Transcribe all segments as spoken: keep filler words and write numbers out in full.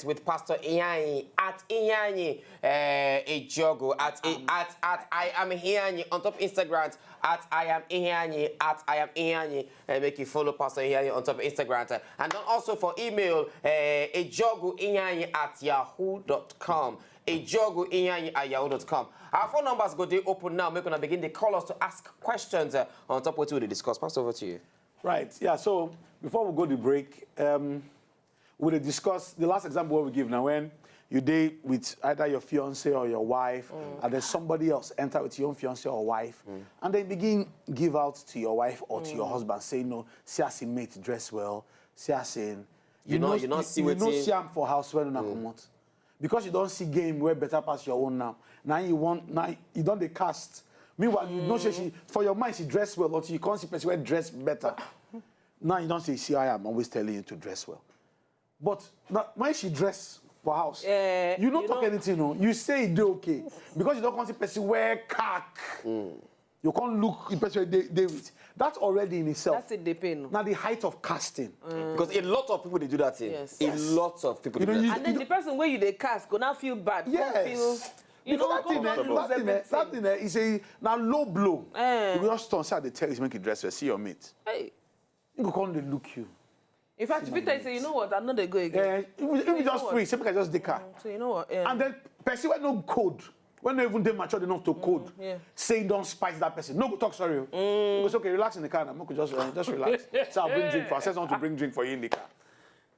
with Pastor Iyanyi at Iyanyi uh, Ejogo at, at, at I am Iyanyi on top Instagram at I am Iyanyi at I am Iyanyi. Uh, make you follow Pastor Iyanyi on top of Instagram. Uh, and then also for email, uh, ejogo iyanyi at yahoo dot com. Ejogo iyanyi at yahoo dot com. Our phone numbers go dey open now. Make una begin dey call us to ask questions uh, on top of what we dey discuss. Pass over to you. Right. Yeah. So before we go the break, um, we dey discuss the last example wey we give na when you dey with either your fiance or your wife, and then somebody else enter with your own fiance or wife, and then begin give out to your wife or to your husband, say, "No, see as im mate dress well, see as im." You know, you know, see you know, wetin- see am for house when una comot. Because you don see game wey better pass your own now. Now you want, now you don dey cast. Meanwhile, you know say she, for your mind, she dress well until you come see person wey dress better. Now you don say, "See, I am always telling you to dress well." But now, when she dress for house, Eh, you no you talk know- anything, no. You say e dey okay because you don come see person wey cack. You come look the person wey dey dey with. That already in itself That's it, the pain. na the height of casting. Because a lot of people dey do that thing. Yes. A lot of people You dey know, do you- that And then the person wey you dey cast go now feel bad. Go Yes. Feel, you Because know, that come thing, eh, come lose that, thing, eh, everything. That thing, eh, is a na low blow. Eh. You go just turn, say, "I dey tell you, make you dress well. See your mate." Hey. You go come dey look you. In fact, if you tell you say, "You know what, I'm not dey go again." Eh, if, we- if we You just know free, say, "Make I just dey car." So you know what? Yeah. And then person wey no code, wey no even dey mature enough to code, Yeah. say you don spice that person. No go talk sorry. Oh. You go say, "Okay, relax in the car now. Make we just, uh, just relax." So I'll bring drink for. I said someone to bring drink for you in the car.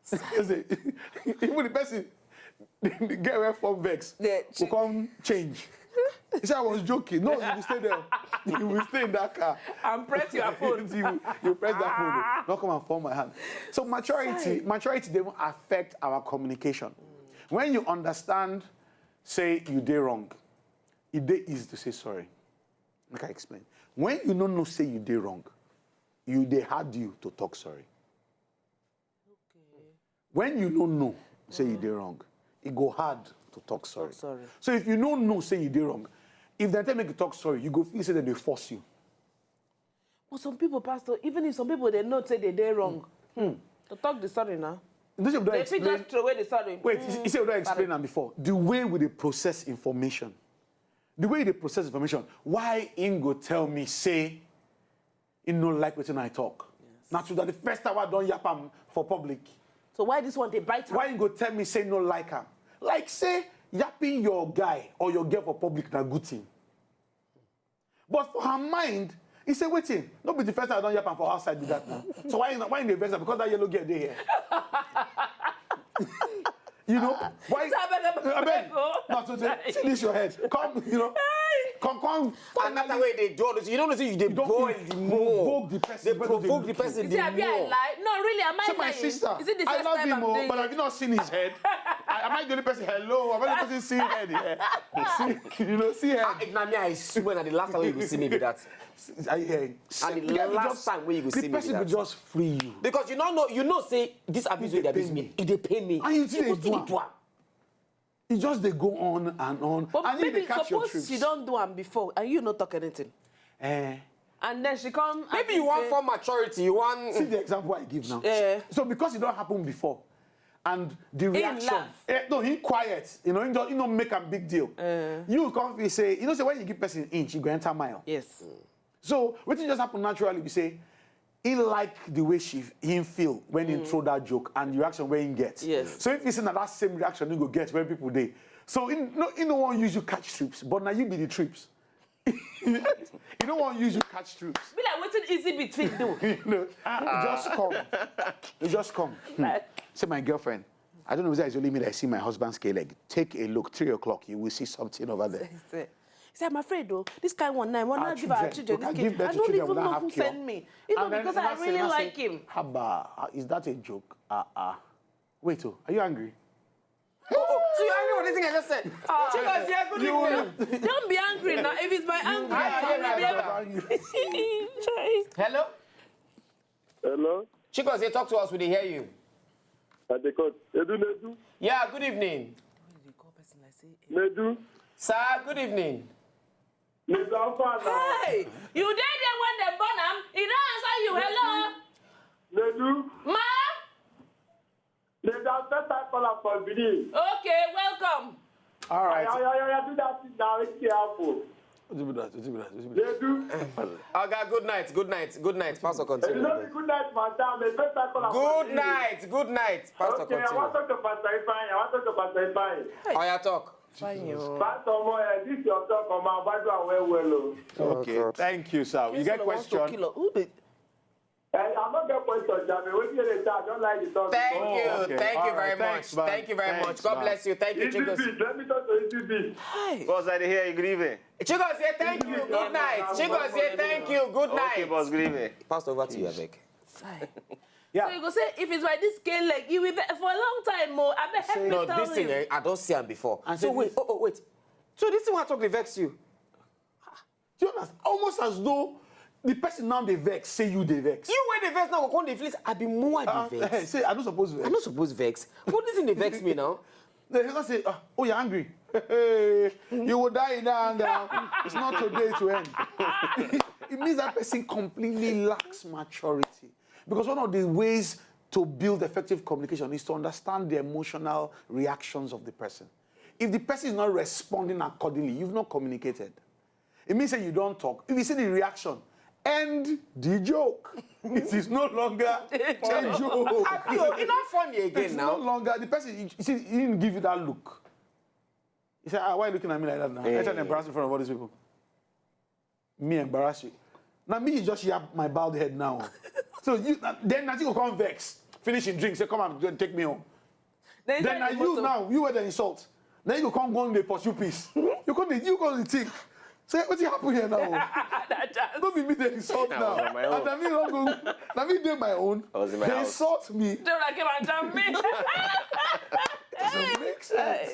Say, even the person, the girl wey form vex, Yeah, will come change. He said, "I was joking." No, you will stay there. You will stay in that car. And press your phone. you, you press that phone. Oh. Don't come and form my hand. So maturity, maturity dey even affect our communication. When you understand, say you dey wrong, e dey easy to say sorry. Make I explain. When you no know say you dey wrong, you dey hard you to talk sorry. When you no know say you dey wrong, e go hard to talk sorry. Sorry. So if you no know say you dey wrong, if dem tell make you talk sorry, you go feel say dem dey force you. But some people, Pastor, even if some people they know say they dey wrong, to talk the sorry now. This you don They fit explain. Just throw away the sorry. Wait, you see, you don explain am before. The way we dey process information, the way you dey process information, why im go tell me say he no like wetin I talk? Na true that the first time I don yap am for public. So why this one they bite? Why im go tell me say no like am? Like say yapping your guy or your girl for public na good thing. But for her mind, he say, "Wetin? No be the first time I don yap am for outside be that now. So why why you dey vex am because that yellow girl dey here?" You know why? So abeg, abeg, Abeg, oh. Not today. See this your head. Come, you know. Come, come. And that's the way they do all this. You don't know say you dey Don't boil provoke the more. the person. They provoke the person Is the it abi I more. Lie? No, really, am I Say, "My lying? Sister, Is it the I first love time him, I'm oh, doing but it? Have you not seen his head? I, am I the only person? Hello, am I the only person seeing head here? See, you know, see head." Ah, if na me, I swear na the last time you go see me be that. I hear. And the last time wey you go see me be The person that. Go just free you. Because you no know, you know say this abuse wey dey abuse me, e dey pain me. And you still You dey still do dey do am. am. You just dey go on and on. But And you maybe dey catch your suppose trips. She don't do am before and you not talk anything. Eh. And then she come. Maybe and you want say- for maturity, you want. See the example I give now. Eh. So because it don't happen before, and the reaction, laugh. Eh, no, he quiet. You know, he don't, he don't make a big deal. Eh. You come, he say, you know, say when you give person inch, you go enter mile. Yes. So what just happened naturally, we say, he like the way she he feel when he throw that joke and the reaction when he get. Yes. So if he say that, that same reaction you go get when people dey. So he no he no want use you catch trips, but now you be the trips. He no want use you catch trips. Be like wetin easy between do. You know, you just come. You just come. Hmm. Say, "My girlfriend, I don't know whether it's only me that I see my husband's K leg. Take a look, three o'clock, you will see something over there." He say, he say, "I'm afraid though. This kind one now, I want Our to give our children, children we can this give kid. Birth I to don't children even without know have who cure. Send me. Even And then because I now say, really now say, like him." Haba, uh, is that a joke? Uh uh. Wait, oh, are you angry? Oh, oh, so you angry with this thing I just said? Chigos, yeah, good evening. Don't be angry now. If it's my anger, Ah, I will yeah, be yeah, angry. Hello? Hello? Chigos, they talk to us, we dey hear you. I dey call. Edu Nedu. Yeah, good evening. Nedu. Sir, good evening. Nedu, how far now? Hey, you dey there when they born am? He don't answer you. Hello, Nedu. ma. There's a first time caller for Benin. Okay, welcome. All right. Yeah, yeah, yeah, yeah, do that thing now. It's careful. Wetin be that? Wetin be that? Wetin be They that? do. Oga, good night, good night, good night. Pastor, It's not a continue. Good night, madam. A first time caller for Good Benin. night, good night. Pastor, Okay, I want continue. to talk to Pastor Ifeanyi. I want to talk to Pastor Ifeanyi. Oya, talk. Fine, yo. Pastor Omo, eh, this your talk on my Bible and well, well. Oh. Okay. Thank you, sir. You get question? Who dey Eh, I'm not get question, Jami. What do you say? I don't like the talk. Thank Oh, you, okay. thank you All very right. much, Thanks, man. Thank you very much. Thanks, God man. bless you, thank you, Easy Chigos. beat. Let me talk to Easy beat. Hi. Boss, I dey hear you, good evening. Chigos, say thank you, good night. Chigos, say thank you, good Okay, night. Boss, good evening. Pastor, over to you, abeg. Sigh. Yeah. So you go say if it's like this scale leg, you will ve- for a long time, oh, I beg help me No, tell this thing, you. Eh, I don't see am before. And So say wait, this- oh, oh, wait. So this thing want to talk dey vex you. Do you understand? Almost as though the person now dey vex, say you dey vex. You wey dey vex now go come dey feel say I be more Uh, dey vex. Say I no suppose vex. I no suppose vex. But this thing dey vex me now. They just say, "Ah, oh, you're angry. You will die in that anger. It's not today to end." It means that person completely lacks maturity. Because one of the ways to build effective communication is to understand the emotional reactions of the person. If the person is not responding accordingly, you've not communicated. It means that you don't talk. If you see the reaction, end the joke. It is no longer a joke. Abi o, e no funny again It's no now. Longer. The person, you see, he didn't give you that look. He said, "Ah, why are you looking at me like that now? I Hey. can't embarrass you in front of all these people. Me embarrass you. Now me, you just yab my bald head now." So you now- then nothing will come vex. Finish him drink, say, "Come and go and take me home." Then now you now, you were the insult. Now you come go on the pursue peace. You come the you come the think. Say, "What happened here now?" Don't be me the insult I now. was on my own. And I mean, don't go. Now me dey my own. I was in my They house. Insult me. Don't like him and jam me. Doesn't make sense.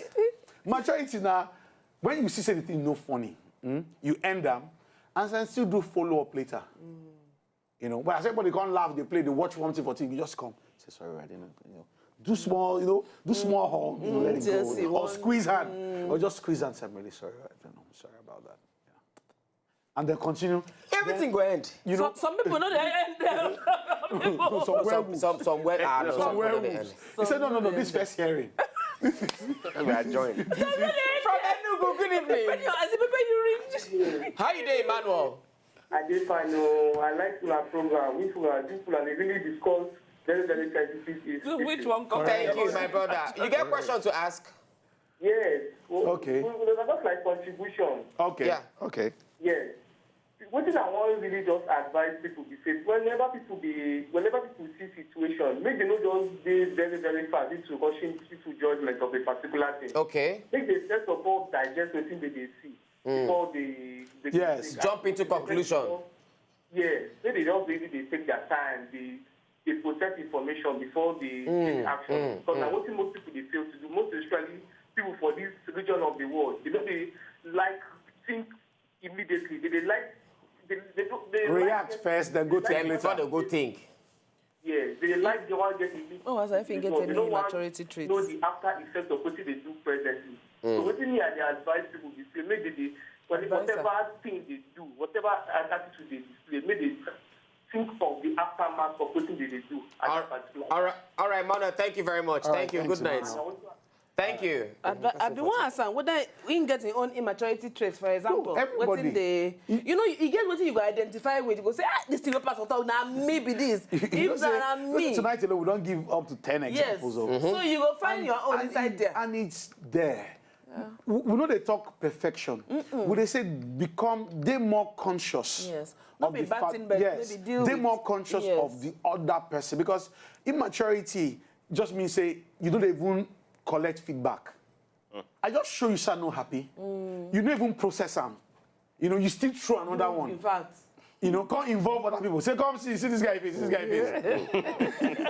Maturity now, when you see say the thing no funny, hmm, you end them and then still do follow up later. You know, but as everybody can't laugh, they play, they watch one thing for thing, you just come. Say, "Sorry, I didn't," you know. Do small, you know, do small hug, you know, let it just go. say Or one- squeeze hand. Or just squeeze hand, say, "I'm really sorry. I don't know. I'm sorry about that." Yeah. And then continue. Everything go end. You know, Some, some people know they end them. some werewolves. Some some well ah no, Some some people no dey werewolves. end. He said, "No, no, no, this first hearing." Let me join. From Enugu, good evening. As the paper you read. How you dey, Emmanuel? I dey fine o. I like una program. If una do una dey really discuss very very sensitive issues. Which one come? Thank you, my brother. You get question to ask? Yes. Well, Okay. Well, well, that's like contribution. Okay. Yeah. Okay. Yes. Wetin I wan really just advise people be say whenever people be whenever people see situation, make dem no just dey very very fast into rushing into judgment of a particular thing. Okay. Make dem first of all digest wetin dem dey see before they, they Yes. they Jump into conclusion. Yes, make they just really dey take their time, dey dey process information before they take action. Because na wetin most people dey fail to do, most especially people for this region of the world, they no dey like think immediately. They dey like they, they, do- they React like first, then go they think Then like before later. They go think. Yes, they like the one get immediate. Oh, as I fit get They any don't want maturity traits. Know the after effect of wetin they do presently. So wetin me I dey advise people be say make they dey when Advise whatever thing they do, whatever attitude they display, make they think of the aftermath of wetin they dey do at All, that particular. all right, all right, Emmanuel. Thank you very much. All Thank right, you. thanks, Good night. Emmanuel. Thank you. Advi- I be wan ask am whether he get him own immaturity traits, for example. Everybody. Wetin dey, you know, you get wetin you go identify with. You go say, ah, this thing wey pass on top na me be this. You know If say, na na me. Tonight alone, we don't give up to ten Yes. examples of. So you go find your own And inside it- there. And it's there. We, we know they talk perfection. We they say become they more conscious. Yes. Not Of be the bad fact, thing, but yes, maybe deal they with more conscious yes. Of the other person because immaturity just means say you don't even collect feedback. I just show you say no happy. You don't even process them. You know, you still throw another one. In fact, You know, can't involve other people. Say, come see, see this guy face, see this guy face.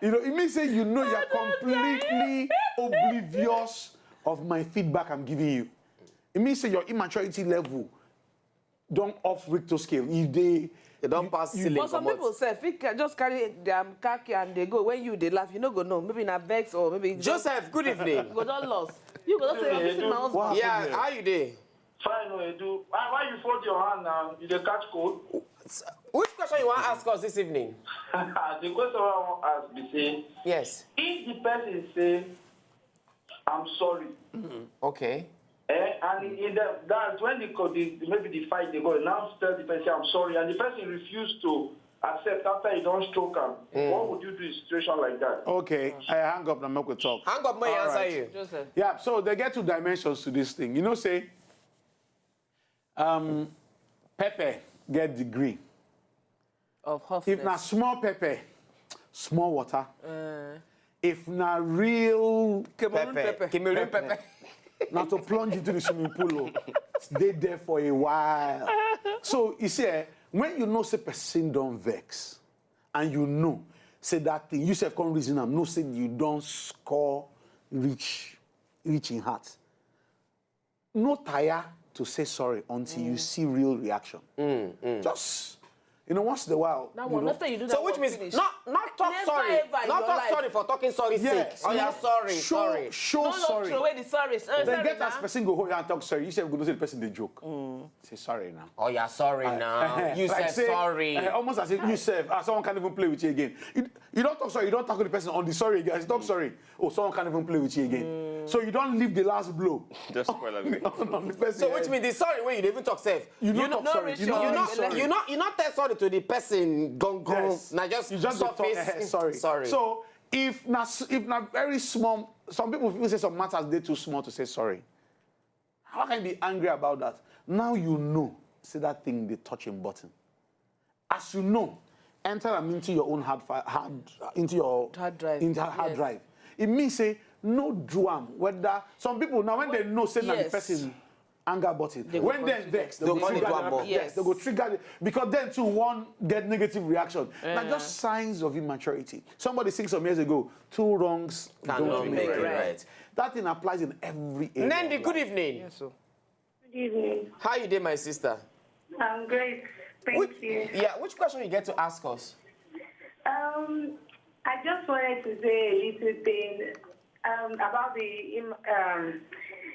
You know, it means say you know you're completely oblivious of my feedback I'm giving you. It means say your immaturity level don't off Richter scale. If they They don't pass ceiling. But some Comot. People sef fit ca- just carry their car key and they go. When you they laugh, you no go know. Maybe na vex or maybe you just- Joseph, good evening. You go don lost. You go don say this is my husband. Yeah, how you dey? Fine, no, you do. Why, why you fold your hand now? You dey catch cold? Which question you wan ask us this evening? The question I wan ask be say, Yes. If the person say, "I'm sorry," Okay. eh, and in the, that when the, co- the maybe the fight dey go, now tell the person, "I'm sorry," and the person refuse to accept after you don stroke am, what would you do in situation like that? Okay, I hang up and make we talk. Hang up, may I All answer right. You. Joseph. Yeah, so they get two dimensions to this thing. You know, say, um, pepper get degree. Of If na Hoffness. Small pepper, small water. Uh, If na real Cameroon Pepper. pepper. Cameroon pepper. Na to plunge into the swimming pool, oh, stay there for a while. So you see, eh, when you know say person don vex, and you know say that thing, you sef come reason am, know say you don score reach, reach in heart. No tire to say sorry until you see real reaction. Just, you know, once in a while. That you one, know, after you do that So which one means finish, not not talk never sorry, ever in not your talk life. Sorry for talking sorry Yes, sake. Oh yeah, no. sorry, Show, sorry. show No, no, sorry. Throw away the sorry. Uh, Then sorry, get ma. As person go hold you and talk sorry, you sef go know say the person dey joke. Say sorry now. Oh yeah, sorry now. You Like said say, sorry. Eh, almost as if you sef, ah, someone can't even play with you again. You, you don't talk sorry, you don't tackle the person on the sorry again. Talk sorry. Oh, someone can't even play with you again. So you don't leave the last blow. Just spoil everything. On the person So which head. Means the sorry wey you dey even talk sef. You no You no talk sorry. reach You no your you really no sorry. You no you no tell sorry to the person gangan. Yes. Na just You just dey talk, surface. Eh, eh, sorry. Sorry. So if na s- if na very small, some people feel say some matters dey too small to say sorry. How can you be angry about that? Now you know say that thing dey touch him button. As you know, enter am into your own hard fi- hard into your Hard drive. Into hard Yes. drive. It means say no do am whether some people now when they know say na the Yes. Person anger button. They go When dem continue. Vex, they They go go trigger do am them. more. Yes, Yes. They go trigger them because then too one get negative reaction. Now Yeah. Just signs of immaturity. Somebody sing some years ago, two wrongs Cannot don't be make right. Right. That thing applies in every area. Nandi, Of good life. Evening. Yes, so. Good evening. How you dey, my sister? I'm great. Thank Which, you. Yeah, which question you get to ask us? Um, I just wanted to say a little thing um, about the im, um,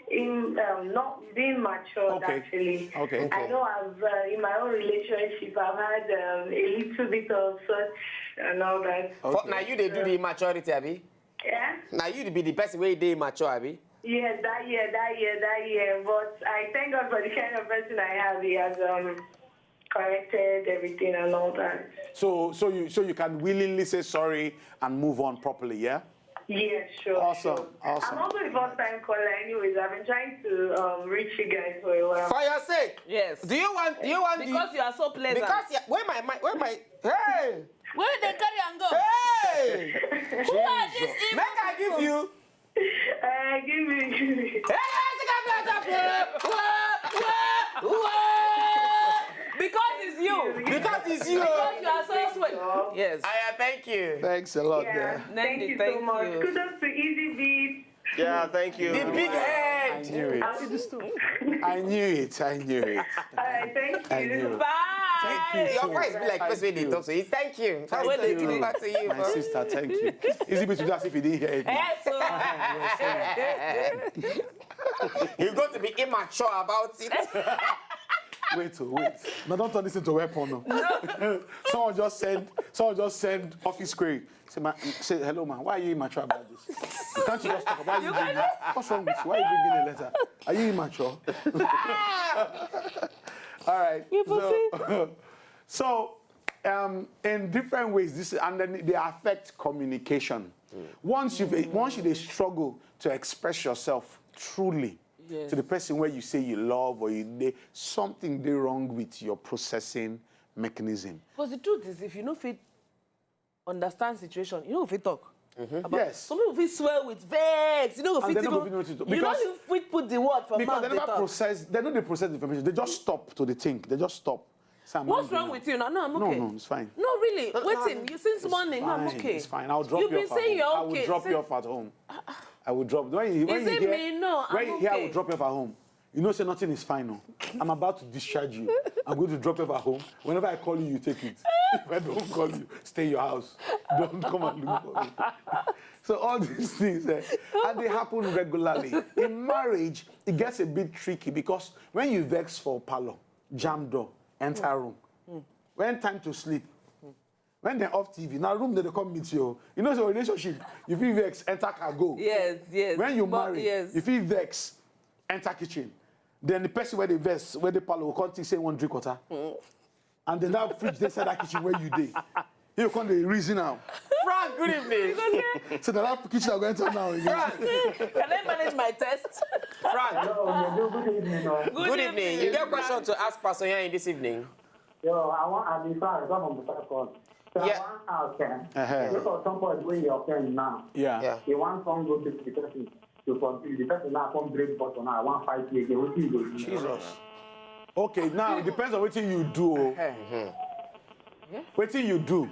im, um, not being matured. Okay. Actually, Okay. I know I've uh, in my own relationship I've had um, a little bit of such and all that. For, now you dey do the immaturity, abi? Yeah. Now you be the person wey dey immature, abi? Yes, that year, that year, that year. But I thank God for the kind of person I have. He has um, corrected everything and all that. So so you so you can willingly say sorry and move on properly, yeah? Yes, sure. Awesome, Sure. awesome. I'm also a first time caller, anyways. I've been trying to um, reach you guys for a while. For your sake. Yes. Do you want? Do you want? Because the, you are so pleasant. Because yeah, where my, my where my hey Where they carry and go? Hey. Who are these evil Make I give people? You. Uh, give me, give me. Hey, I think I'm better. Whoa, whoa, whoa. Because it's you. Because it's you. Because you are so sweet. Yes. I uh, thank you. Thanks a lot. Yeah. Nandi, Thank you thank so much. you. Kudos to Easy Beat. Yeah, thank you. The big I head. Knew it. I'll do I knew it. I knew it. All right, thank you. I knew it. Bye. Thank you Your so voice be much. Like person wey dey talk. So thank you. Thank Well, you. thank you. Back to you, My bro. Sister, thank you. Easy Beat to do as if he didn't hear it. Yes, so. You're going to be immature about it. Wait, oh, wait. No, don't turn this into a weapon. No. Someone just send. Someone just send office query. Say, ma, say, "Hello, ma. Why are you immature about this? Can't you just talk about you? What's wrong with you? Why are you bringing a letter? Are you immature?" All right. So, so um, in different ways, this and then they affect communication. Once you once you dey struggle to express yourself truly Yes. To the person where you say you love or you dey something dey wrong with your processing mechanism. Because the truth is, if you no fit understand situation, you no fit talk. About Yes. Some people fit swell with vex. You no go And fit they no go even. fit know what to do. You no Because- fit put the word for Because mouth. They Dey never talk. Process, they no dey process the information. They just stop to the think. They just stop. Say, "I'm What's angry wrong now." With you? No, no, I'm No, okay. No, it's fine. No, really. Waiting. You since morning. No, I'm Fine, okay. It's fine. I'll drop You've you been off at saying home. You're I will okay. Drop Say- You off at home. I will drop. When you, when Is you it hear, me? No, when I'm you hear, I okay. Will drop you off at home. You know, say nothing is fine. No, I'm about to discharge you. I'm going to drop you off at home. Whenever I call you, you take it. If I don't call you, stay in your house. Don't come and look for me. So all these things, eh, and they happen regularly. In marriage, it gets a bit tricky because when you vex for parlor, jam door, enter room. When time to sleep, when they off T V, now room they come meet you. You know, so relationship, you feel vex, enter car go. Yes, yes. When you But marry, yes. You feel vex, enter kitchen. Then the person where they vex, where they parlor, will come think say one drink water. And then that fridge they sell that kitchen where you dey. You come the reason now. Frank, good evening. So that kitchen I go enter now again. Frank, can I manage my test? Frank, Hello, you do good evening. Oh. Good evening. You get question to ask Pastor Yan this evening? Yo, I want to be fair, I come from the first one. So Yeah. I want to ask, eh, Uh-huh. Look at somebody when you're friend now. Yeah. Yeah. You want some go to the person to forgive the person now, come break bottle now, I want fight you again. What do you do? Jesus. Okay, now it depends on what you do. Oh. Eh, What you do.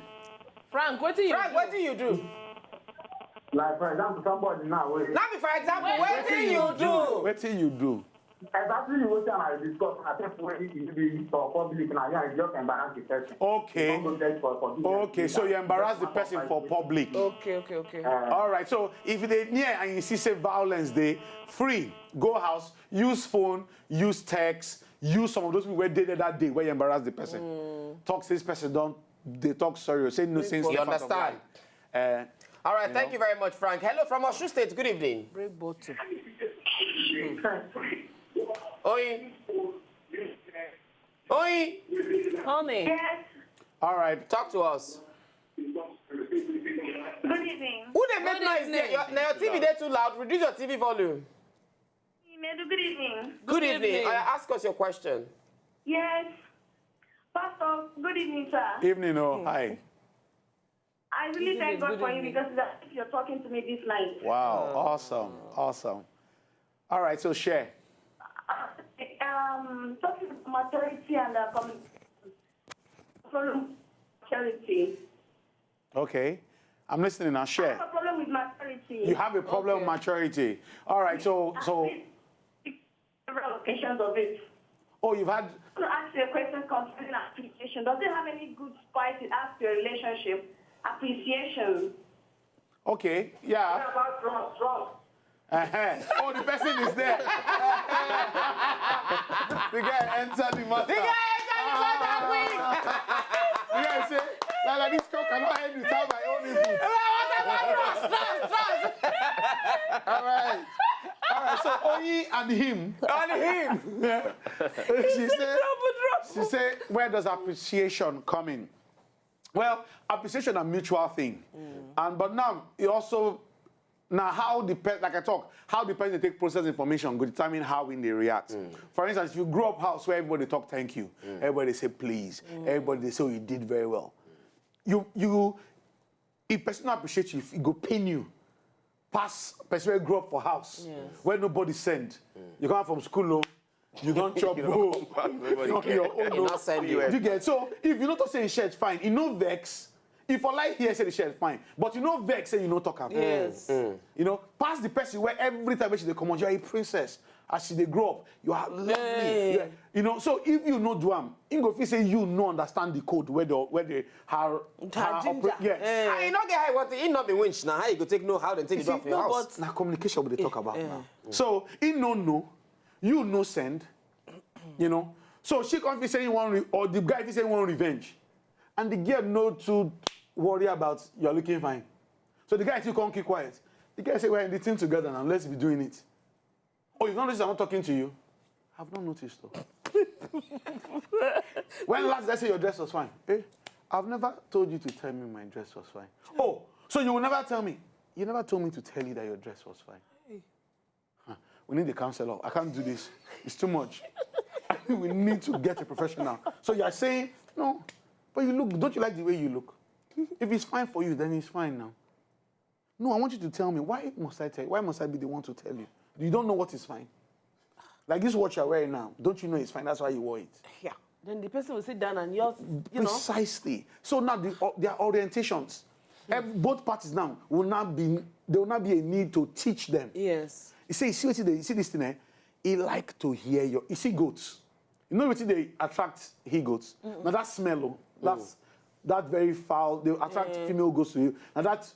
Frank, what do you Frank, do? What do you do? Like, for example, somebody now, wey- Now, be for example, what do you do? What you do. Exactly what I discuss, I think when it is for public now, yeah, it's just embarrass the person. Okay. You don't go there for, for business. Okay, so you embarrass the person for public. Okay, okay, okay. Uh, All right, so if they near and you see say violence, they free, go house, use phone, use text, use some of those people where they did that day where you embarrass the person. Talk to this person, don't they talk sorry or say no sense. You understand? Uh, All right, You thank know? you very much, Frank. Hello from Osun State. Good evening. Break bottle. Oi. Oi. Honey. Yes. All right. Talk to us. Good evening. Who they make Good noise there? evening. Your, now your T V they too loud. Reduce your T V volume. Imedu, good evening. Good, Good evening. evening. Uh, ask us your question. Yes. Pastor, good evening, sir. Evening, oh, hi. I really Good thank evening, God good for you evening. Because it's as if you're talking to me this night. Wow, awesome, awesome. All right, so share. Um, talking about maturity and uh, communication. Problem maturity. Okay, I'm listening now. I Share. have a problem with maturity. You have a problem Okay. with maturity. All right, so so Several occasions of it. Oh, you've had. I want to ask you a question concerning appreciation. Does it have any good quality as to your relationship? Appreciation. Okay, yeah. What about trust? Trust. Uh-huh. Oh, the person is there. The guy entered the matter. The guy entered the matter quick. The guy say, like, like this cock cannot end without my own input. All right. All right. So Oyi and him. On him. She said, she said, where does appreciation come in? Well, appreciation a mutual thing. And but now it also now how the pe- like I talk, how the person take process information go determine how in they react. For instance, if you grow up house where everybody talk thank you, everybody say please, everybody they say, oh, you did very well. You you if person no appreciate you, it go pain you. Pass person wey grow up for house where nobody send. You come from school, oh, you don't chop, oh, you don't your own. You not send you. You get so if you not say the shirt fine, you no vex. If I like here say the shirt fine, but you no vex say you no talk am. Yes. You know, pass the person where every time she dey comot, you are a princess. As she dey grow up, you are lovely. Hey. You, are- you know, so if you no do am, you go feel say you no understand the code where the where the how Her how ginger. operate. Yes. Eh. Ah, you not get high water. He not be winch now. How you go take know how they take You it see, off your no, house? but na communication we dey talk about Eh. now. So he no know, you no send, you know. So she come feel say you want re- or the guy feel say you want revenge, and the girl no too worry about you're looking fine. So the guy still come keep quiet. The guy say, we're in the team together now. Let's be doing it. Oh, you've not noticed I'm not talking to you? I've not noticed though. When last did I say your dress was fine? Eh? I've never told you to tell me my dress was fine. Oh, so you will never tell me? You never told me to tell you that your dress was fine. Huh. We need the counselor. I can't do this. It's too much. We need to get a professional. So you are saying, no, but you look, don't you like the way you look? If it's fine for you, then it's fine now. No, I want you to tell me. Why must I tell you? Why must I be the one to tell you? You don't know what is fine. Like this watch you're wearing now, don't you know it's fine? That's why you wore it. Yeah. Then the person will sit down and yours, you know. Precisely. So now the, o- their orientations, ev- both parties now will not be, there will not be a need to teach them. Yes. You see, you see, what they, you see this thing, eh? He like to hear your, you see goats. You know what they attract he goats? Now that smell, oh, that's that very foul, they attract female goats to you. Now that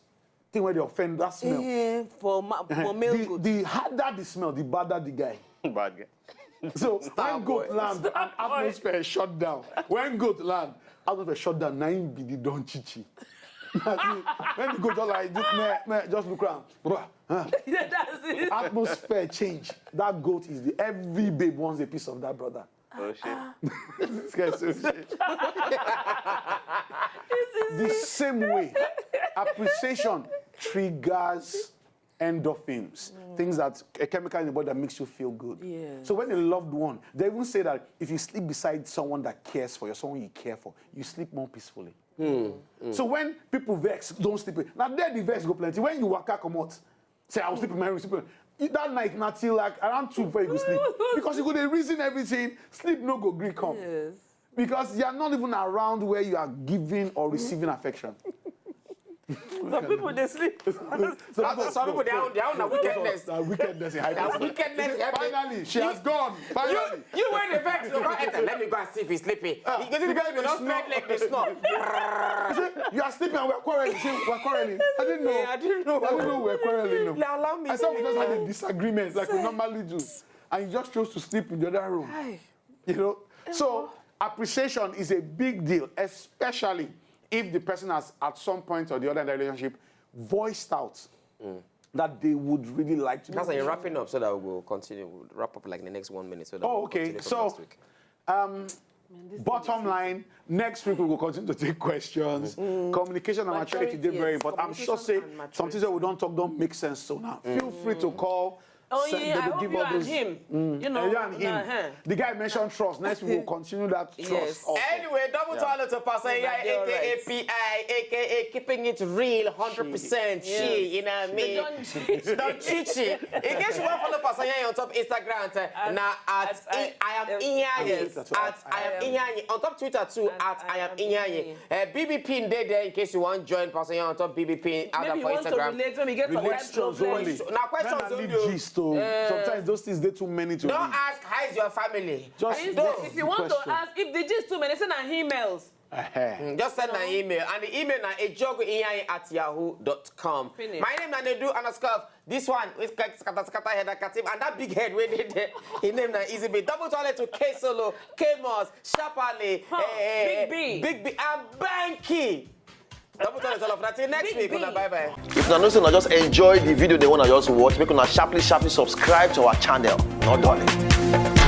thing where they offend, that smell. Eh, for ma for male the, goat. The harder the smell, the badder the guy. Bad guy. So when goat land, an atmosphere shut down. When goat land, atmosphere shut down. Na him be the don chichi. When the goat just like, just, meh, meh, just look around. Bruh, huh? That's it. Atmosphere change. That goat is the, every babe wants a piece of that brother. Oh shit. This guy so shit. The same way, appreciation triggers endorphins, things that a chemical in the body that makes you feel good. Yes. So when a loved one, they even say that if you sleep beside someone that cares for you, someone you care for, you sleep more peacefully. So when people vex, don't sleep. Now there the vex go plenty. When you waka comot, say I will sleep in my room, sleep in, that night na till like around two before you go sleep, because you go dey reason everything. Sleep no go gree come. Yes. Because you are not even around where you are giving or receiving affection. Some people they sleep. So Some people, their own, their own na wickedness. Na wickedness in high Na places. Wickedness in high places. Finally, she has gone. You, Finally. You when the vex go come enter, let me go and see if he's sleeping. Ah, You go see the the guy guy go dey just snore. spread leg dey snore. You are sleeping and we're quarreling. You say, we're quarreling. I didn't know. Yeah, I didn't know. I didn't know we're quarreling. No. Now allow me. I said we just had a disagreement like we normally do. And you just chose to sleep in the other room. Hi. You know? So appreciation is a big deal, especially if the person has at some point or the other in the relationship voiced out that they would really like to That's know. like wrapping up so that we'll continue. We'll wrap up like the next one minute so that Oh, we'll okay. Continue from So, next week. um, bottom line, next week we will continue to take questions. Communication and maturity, Maturity, dey very yes. important. I'm sure say Communication and some things that we don't talk don't make sense. So now, feel free to call. Oh send- yeah, they I will hope give you all and those- him. Mm, You know, eh, you and him. uh-huh. The guy mentioned trust. Next week we'll continue that trust. Yes. Also. Anyway, double to all to Pasanya, You're aka right. P I, aka keeping it real, hundred percent. Yes. She, you know what I mean? Don't cheat. Don't cheat. In case you want to follow Pasanya on top Instagram, uh, now at, at I, I am I- Iyanyi. Yes, that's At right. I am Iyanyi. On top Twitter too, at I am Iyanyi. Uh, B B P in there, there in case you want to join Pasanya on top B B P. Add Maybe that you for want to Instagram. relate when you get some kind Questions problem. Only. Now questions Men are only. leave gist, oh. Sometimes those things they too many to Don't read. Ask how is your family. Just If, go to if the you want question. To ask, if the gist too many, send an emails. Uh-huh. Mm, just send an email. And the email na ejogoiyanyi at yahoo dot com. Finish. My name na Nedu underscore. This one, with scatter scatter head and Katim, and that big head where they there. His name na Easy B. Double toilet to K Solo, K Moss, Sharply, Huh, eh, Big B. Big B, and Banky. Double toilet all of that. Till next Big week. B. Bye bye. If una know say una just enjoy the video, then una just watch, make una sharply sharply subscribe to our channel. No darling.